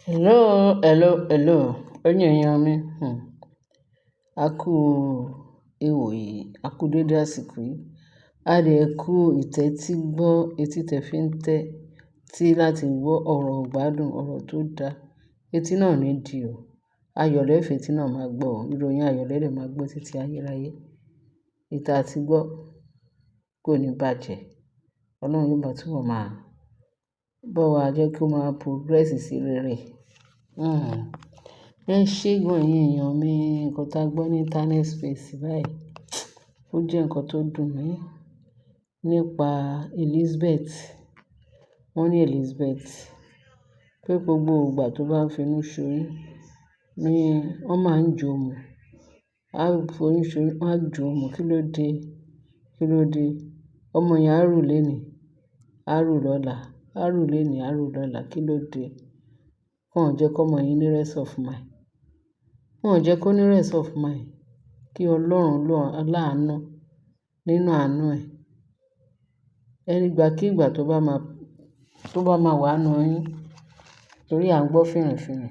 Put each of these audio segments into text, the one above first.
Hello, hello, hello. Ẹ̀yin èèyàn mi. A kú ìwò yìí, a kú dédé àsìkò yìí. A dẹ̀ kú ìtẹ́tí gbọ́ etí tẹ fi ń tẹ́ tí láti gbọ́ ọ̀rọ̀ ìgbádùn, ọ̀rọ̀ tó da. Etí náà ò ní di o. Ayọ̀ lẹ́ fi etí náà máa gbọ́ o. Ìròyìn ayọ̀ lẹ́ dẹ̀ máa gbọ́ títí ayérayé. Ìta tí gbọ́ kò ní bàjẹ́. Ọlọ́run yóò bá túbọ̀ máa bọ́ wa jẹ́ kí ó máa progress sí rere. Ẹ ṣé gan ẹ̀yin èèyàn mi. Nǹkan tá gbọ́ ní internet space báyìí, ó jẹ́ nǹkan tó dùn mí nípa Elizabeth. Wọ́n ní Elizabeth pé gbogbo ìgbà tó bá ń finú ṣoyún ní wọ́n máa ń jó mu. A foyún ṣoyún, wọ́n á jó mu. Kí ló dé? Kí ló dé? Ọmọ yẹn á rù léni, á rù lọ́la, á rù léni, á rù lọ́la. Kí ló dé? Wọ́n ò jẹ́ kó ọmọ yẹn ní rest of mind. Wọ́n ò jẹ́ kó ní rest of mind. Kí Ọlọ́run lọ́ aláàánú nínú àánú ẹ̀. Ẹni ìgbàkígbà tó bá máa wà nínú oyún, torí à ń gbọ́ fìrìfìrì.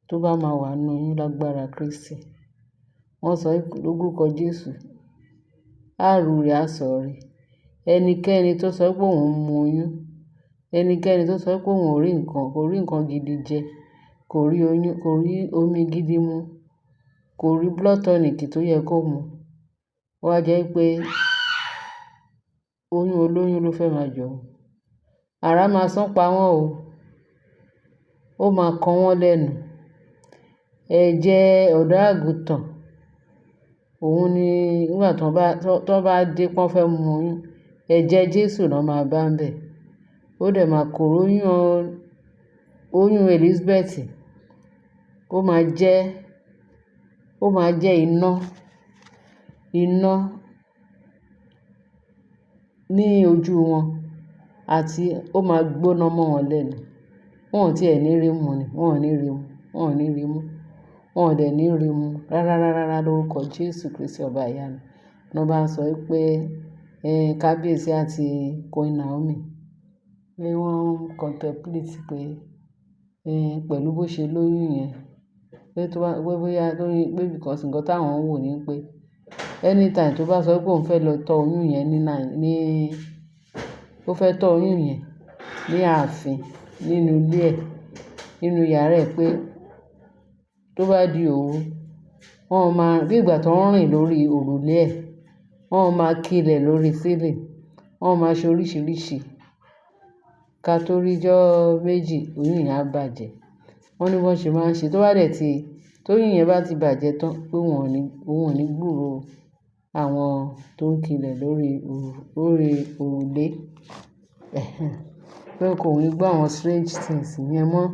Tó bá máa wà nínú oyún lágbára Kristi. Wọ́n sọ lórúkọ Jésù, á rù rẹ̀ á sọ̀rẹ́. Ẹnikẹ́ni tó sọ pé òun ń mu oyún, ẹnikẹ́ni tó sọ pé òun ò rí nǹkan, kò rí nǹkan gidi jẹ, kò rí oyún, kò rí omi gidi mu, kò rí blood tonic tó yẹ kó mu. Ó wá jẹ́ pé oyún olóyún ló fẹ́ máa jọ. Ara máa sán pa wọ́n o. Ó máa kan wọ́n lẹ́nu. Ẹ̀jẹ̀ ọ̀dọ́ àgùntàn, òun ni nígbà tó bá dé pé wọ́n fẹ́ mu oyún, ẹ̀jẹ̀ Jésù náà máa bá ń bẹ̀. Ó dẹ̀ máa korò oyún, oyún Elizabeth. Ó máa jẹ́ iná, iná ní ojú wọn àti ó máa gbóná mọ́ wọn lẹ́nu. Wọn ò tí ẹ̀ ní rí mu ni, wọ́n ò ní rí mu, wọ́n ò ní rí mú, wọ́n ò dẹ̀ ní rí mu rárá, rárá, rárá lórúkọ Jésù Kristi ọba ìyanu. Ni wọ́n bá ń sọ wípé, kábíyèsí àti Queen Naomi pé wọ́n contemplate pé, pẹ̀lú bó ṣe lóyún yẹn, pé tó bá, pé bóyá lóyún, pé because nǹkan táwọn ń wò ní pé anytime tó bá sọ pé òun fẹ́ lọ tọ́ oyún yẹn ní, ó fẹ́ tọ́ oyún yẹn ní ààfin nínú ilé ẹ̀, nínú yàrá ẹ̀ pé tó bá di òru, wọ́n máa bí ìgbà tó ń rìn lórí òrùlé ẹ̀, wọ́n máa kílẹ̀ lórí ceiling, wọ́n máa ṣe oríṣìíríṣìí. Ká tó rí jọ́ méjì, oyún yẹn á bàjẹ́. Wọ́n ní wọ́n ṣe máa ń ṣe tó bá dẹ̀ tí, tó oyún yẹn bá ti bàjẹ́ tán pé wọ́n ò ní gbúrò àwọn tó ń kilẹ̀ lórí òrùlé. Pé kò ní gbọ́ àwọn strange things yẹn mọ́.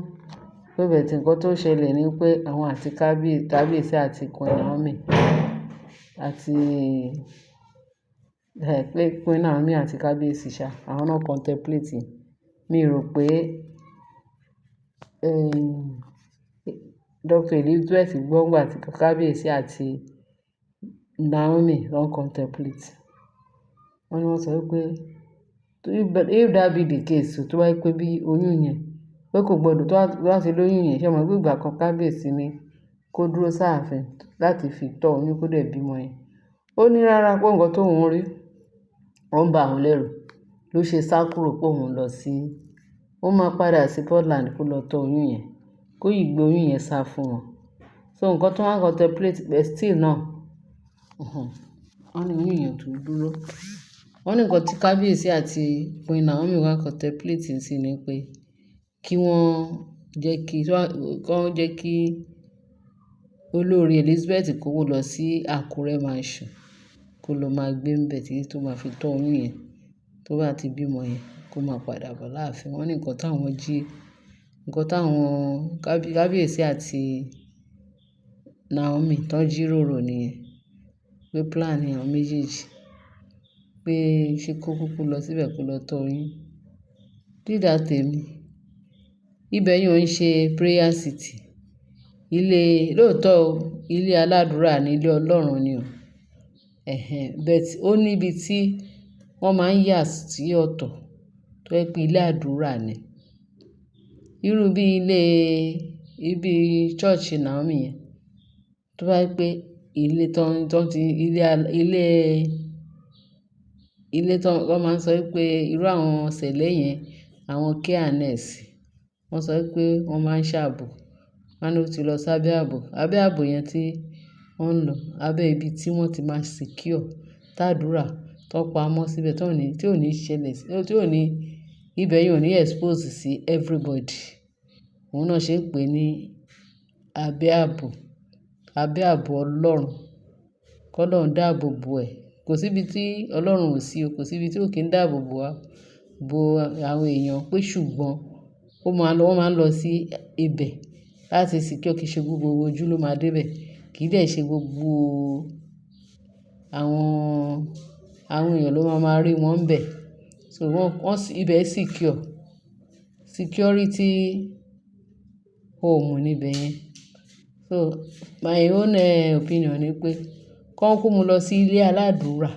Pé but nǹkan tó ṣẹlẹ̀ ni pé àwọn àti kábíyèsí àti Queen Naomi àti, pé Queen Naomi àti kábíyèsí ṣá, àwọn náà contemplate. Mi rò pé, Dr. Elizabeth gbọ́ ìgbà tí kábíyèsí àti Naomi wọ́n contemplate. Wọ́n ní wọ́n sọ wípé if that be the case, tó bá jẹ́ pé bí oyún yẹn, pé kò gbọdọ̀ tó bá ti lóyún yẹn, ṣé o mọ̀ pé ìgbà kan kábíyèsí ní kó dúró sáàfin láti fi tọ́ oyún kó dẹ̀ bímọ yẹn. Ó ní rárá pé nǹkan tó ń rí, ó ń bà òun lẹ́rù ló ṣe sá kúrò pé òun lọ sí, ó máa padà sí Portland kó lọ tọ́ oyún yẹn, kó yìí gbé oyún yẹn sá fún wọn. So nǹkan tó wọ́n contemplate but still náà, wọ́n ní oyún yẹn ò tún dúró. Wọ́n ní nǹkan tí kábíyèsí àti Queen Naomi wá contemplate sí ni pé kí wọ́n jẹ́ kí olórí Elizabeth kó lọ sí Àkúrẹ́ mansion, kó lọ máa gbé níbẹ̀ títí tó máa fi tọ́ oyún yẹn. Tó bá ti bímọ yẹn, kó máa padà bọ̀ láàfin. Wọ́n ní nǹkan táwọn kábíyèsí àti Naomi tó ń jíròrò nìyẹn. Pé plan àwọn méjèèjì pé ṣé kó kúkú lọ síbẹ̀ kó lọ tọ́ oyún. Dídá tèmi, ibẹ̀ yẹn ò ń ṣe prayer city. Ilé lóòótọ́ o, ilé aládùrá ni, ilé Ọlọ́run ni o. Ẹ̀hẹn, but ó ní ibi tí wọ́n máa ń yà sí ọ̀tọ̀ tó jẹ́ pé ilé àdúrà ni. Irú bí ilé, ibi church Naomi yẹn, tó bá jẹ́ pé ilé tó ń ti ilé, ilé, ilé tó wọ́n máa ń sọ wípé irú àwọn Cele yẹn, àwọn K&S, wọ́n sọ wípé wọ́n máa ń ṣàbò. Wọ́n ní ó ti lọ sábẹ́ ààbò. Abẹ́ ààbò yẹn tí wọ́n ń lọ, abẹ́ ibi tí wọ́n ti máa secure, tàdúrà tó pamọ́ síbẹ̀ tí ò ní, tí ò ní ṣẹlẹ̀ sí, tí ò ní, ibẹ̀ yẹn ò ní expose sí everybody. Òun náà ṣe ń pè ní abẹ́ ààbò, abẹ́ ààbò Ọlọ́run. Kọ́ Ọlọ́run dáàbò bo ẹ̀. Kò sí ibi tí Ọlọ́run ò sí o, kò sí ibi tí ò kí ń dáàbò bo wa, bo àwọn èèyàn pé ṣùgbọ́n ó máa lọ, wọ́n máa ń lọ sí ibẹ̀ láti secure kí ṣe gbogbo ojú ló máa dé bẹ̀. Kì í dẹ̀ ṣe gbogbo àwọn, àwọn èèyàn ló máa máa rí wọn bẹ̀. So wọ́n, wọ́n ibẹ̀ secure. Security home níbẹ̀ yẹn. So my own opinion ni pé kó kó mu lọ sí ilé aládùúrà.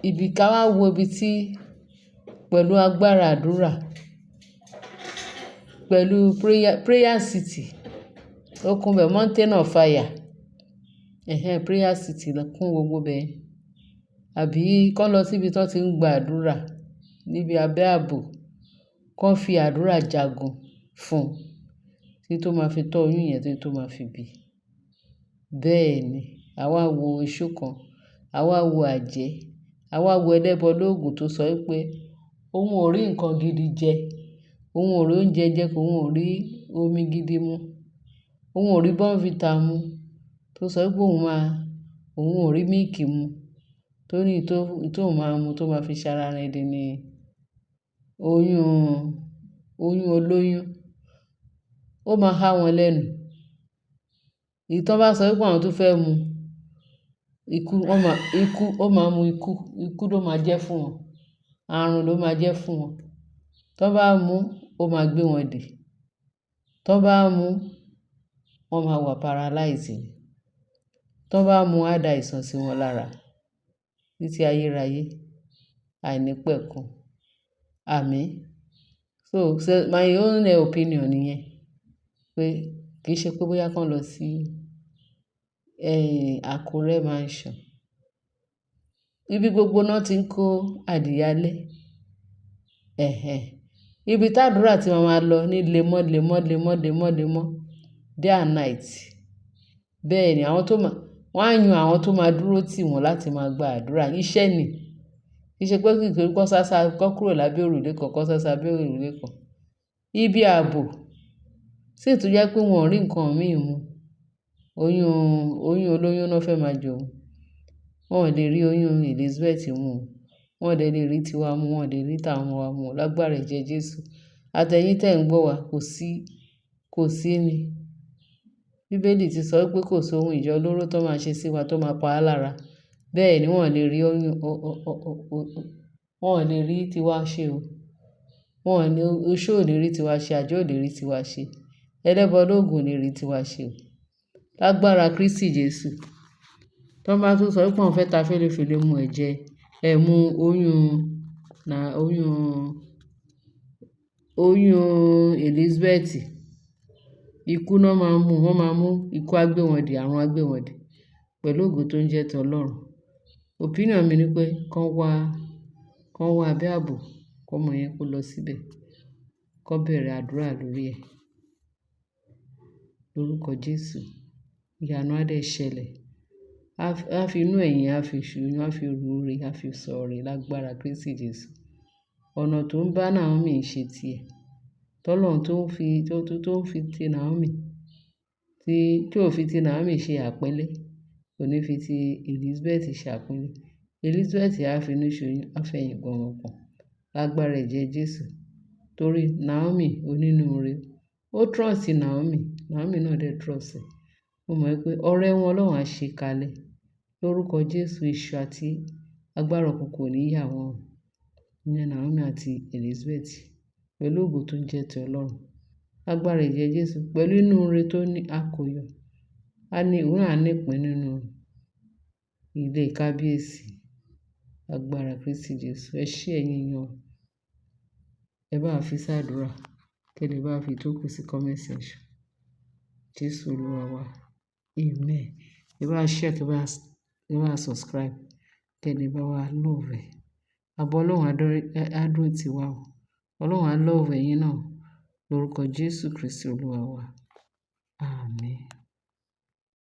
Ibi ká wá wo ibi tí pẹ̀lú agbára àdúrà, pẹ̀lú prayer, prayer city. Ó kún bẹ̀ Mountain of Fire. Ẹ̀hẹn, prayer city ló kún gbogbo bẹ̀. Àbí kó lọ sí ibi tí wọ́n tí ń gba àdúrà níbi abẹ́ ààbò. Kó fi àdúrà jagun fún tí tó máa fi tọ́ oyún yẹn tí tó máa fi bí. Bẹ́ẹ̀ ni, àwa wo oṣó kan, àwa wo àjẹ́, àwa wo ẹlẹ́bọ lóògùn tó sọ wípé òun ò rí nǹkan gidi jẹ, òun ò rí oúnjẹ jẹ, òun ò rí omi gidi mu, òun ò rí Bournvita mu, tó sọ wípé òun máa, òun ò rí mílìkì mu, tó ní tó, tó máa mu tó máa fi ṣara rindin ní oyún, oyún olóyún. Ó máa há wọn lẹ́nu. Èyí tó bá sọ wípé àwọn tó fẹ́ mu, ikú, wọ́n máa, ikú, ó máa mu ikú, ikú ló máa jẹ́ fún wọn. Àrùn ló máa jẹ́ fún wọn. Tó bá mú, ó máa gbé wọn dè. Tó bá mú, wọ́n máa wà paralyze. Tó bá mú, á da àìsàn sí wọn lára. Títí ayérayé, àìnípẹ̀kun. Àmín. So, so my own opinion nìyẹn pé kì í ṣe pé bóyá kó lọ sí, Àkúrẹ́ mansion. Ibi gbogbo náà tí ń kó adìyẹ. Ẹ̀hẹn. Ibi tí àdúrà tí wọ́n máa lọ ní lemọ́, lemọ́, lemọ́, lemọ́, lemọ́, day and night. Bẹ́ẹ̀ ni àwọn tó máa, wọ́n á yan àwọn tó máa dúró tì wọ́n láti máa gba àdúrà. Iṣẹ́ ni. Kì í ṣe pé kí kó sá sá kó kúrò lábẹ́ òrùlé kan, kó sá sá abẹ́ òrùlé kan. Ibi ààbò sì tún jẹ́ pé wọ́n ò rí nǹkan mìí mu. Oyún, oyún olóyún náà fẹ́ máa jọ. Wọn ò lè rí oyún Elizabeth mú. Wọn ò lè rí tiwa mú, wọn ò lè rí tàwọn ọmọ wa mú. Lágbára ẹ̀jẹ̀ Jésù. Àtẹ̀yìn tí ẹ̀ ń gbọ́ wa kò sí, kò sí ni. Bíbélì ti sọ wípé kò sí ohun ìjà olóró tó máa ṣe sí wa tó máa pa á lára. Bẹ́ẹ̀ ni wọ́n ò lè rí oyún, wọ́n ò lè rí tiwa ṣe o. Wọn ò ní, oṣó ò lè rí tiwa ṣe, àjẹ́ ò lè rí tiwa ṣe. Ẹlẹ́bọ lóògùn ò lè rí tiwa ṣe o. Lágbára Kristi Jésù. Tí wọ́n bá tún sọ wípé wọ́n fẹ́ ta fẹ́lẹ́fẹ́lẹ́ mú ẹ̀jẹ̀, ẹ mú oyún, na oyún, oyún Elizabeth. Ikú náà máa mú, wọ́n máa mú ikú á gbé wọn dè, àrùn á gbé wọn dè pẹ̀lú ògo tó ń jẹ́ ti Ọlọ́run. Opinion mi ni pé kó wá, kó wá abẹ́ ààbò, kó ọmọ yẹn kó lọ síbẹ̀, kó bẹ̀rẹ̀ àdúrà lórí ẹ̀. Lórúkọ Jésù. Ìyanu á dẹ̀ ṣẹlẹ̀. A fi inú ẹ̀yìn, a fi ṣoyún, a fi ru ire, a fi sọ ire lágbára Kristi Jésù. Ọ̀nà tó ń bá Naomi ṣe ti ẹ̀. Tọ́lọ́run tó ń fi, tó, tó, tó ń fi ti Naomi, tí, tí ò fi ti Naomi ṣe àpọ́nlé, kò ní fi ti Elizabeth ṣe àpọ́nlé. Elizabeth á fi inú ṣoyún, á fẹ̀yìn gbọ́mọ pọ̀n lágbára ẹ̀jẹ̀ Jésù. Torí Naomi onínúure. Ó trust Naomi, Naomi náà dẹ̀ trust ẹ̀. Mo mọ̀ wípé ọ̀rẹ́ wọn Ọlọ́run á ṣe kalẹ̀. Lórúkọ Jésù, èṣù àti agbára òkùnkùn ò ní yà wọ́n. Ìyẹn Naomi àti Elizabeth pẹ̀lú ògo tó ń jẹ́ ti Ọlọ́run. Lágbára ẹ̀jẹ̀ Jésù pẹ̀lú inú ire tó ní àkóyọ. A ní, òun náà ní ìpín nínú ilé kábíyèsí. Agbára Kristi Jésù. Ẹ ṣé ẹ̀yin èèyàn. Ẹ bá wa fi s'àdúrà. Kí ẹ lè bá fi ìtókù sí comment section. Jésù Olúwa wa. Amen. Ẹ bá share, kí ẹ bá subscribe, kí ẹ lè bá wa love ẹ̀. Àbọ̀ Ọlọ́run á dúró tì wá o. Ọlọ́run á love ẹ̀yin náà. Lórúkọ Jésù Kristi Olúwa wa. Àmín.